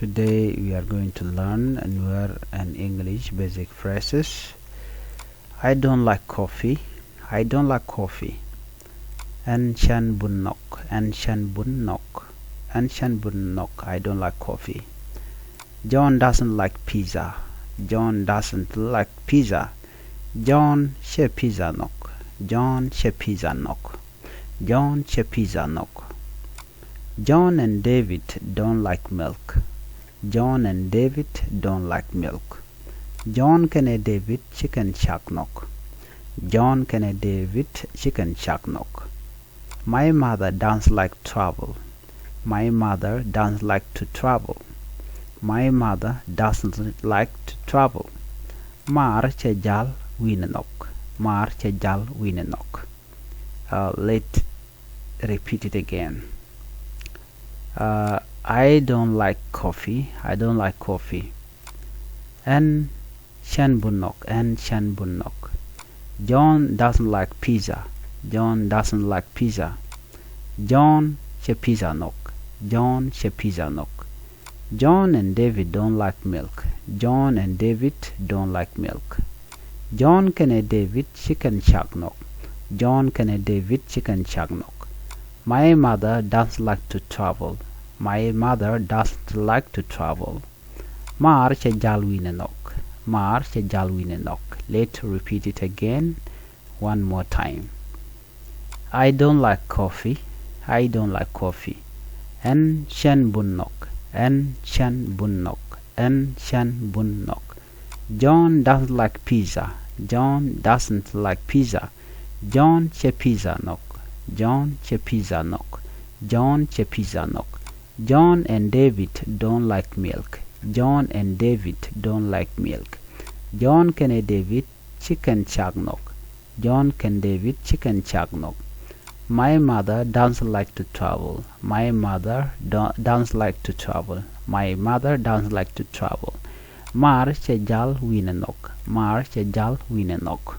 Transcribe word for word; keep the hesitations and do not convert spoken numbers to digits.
Today we are going to learn Nuer and English basic phrases. I don't like coffee. I don't like coffee. Ɛn /cän bun nhɔk. Ɛn /cän bun nhɔk. Ɛn /cän bun nhɔk. I don't like coffee. John doesn't like pizza. John doesn't like pizza. John /cɛ pizza nhɔk. John /cɛ pizza nhɔk. John /cɛ pizza nhɔk. John and David don't like milk. John and David don't like milk. John kɛnɛ David /ci kɛn cak nhɔk. John kɛnɛ David /ci kɛn cak nhɔk. My mother doesn't like travel. My mother doesn't like to travel. My mother doesn't like to travel. Maar /cɛ jal wi̱i̱ni nhɔk. Maar /cɛ jal wi̱i̱ni nhɔk. Uh, let repeat it again. Uh, I don't like coffee. I don't like coffee. Ɛn /cän bun nhɔk. Ɛn /cän bun nhɔk. John doesn't like pizza. John doesn't like pizza. John /cɛ pizza nhɔk. John /cɛ pizza nhɔk. John and David don't like milk. John and David don't like milk. John kɛnɛ David /ci kɛn cak nhɔk. John kɛnɛ David /ci kɛn cak nhɔk. My mother doesn't like to travel. My mother doesn't like to travel. Maar /cɛ jal wi̱i̱ni nhɔk. Maar /cɛ jal wi̱i̱ni nhɔk. Let repeat it again one more time. I don't like coffee. I don't like coffee. Ɛn /cän bun nhɔk. Ɛn /cän bun nhɔk. Ɛn /cän bun nhɔk. John doesn't like pizza. John doesn't like pizza. John /cɛ pizza nhɔk. John /cɛ pizza nhɔk. John /cɛ pizza nhɔk. John and David don't like milk. John and David don't like milk. John kɛnɛ David /ci kɛn cak nhɔk. John kɛnɛ David /ci kɛn cak nhɔk. My mother doesn't like to travel. My mother do- doesn't like to travel. My mother doesn't like to travel. Maar /cɛ jal wi̱i̱ni nhɔk. Maar /cɛ jal wi̱i̱ni nhɔk.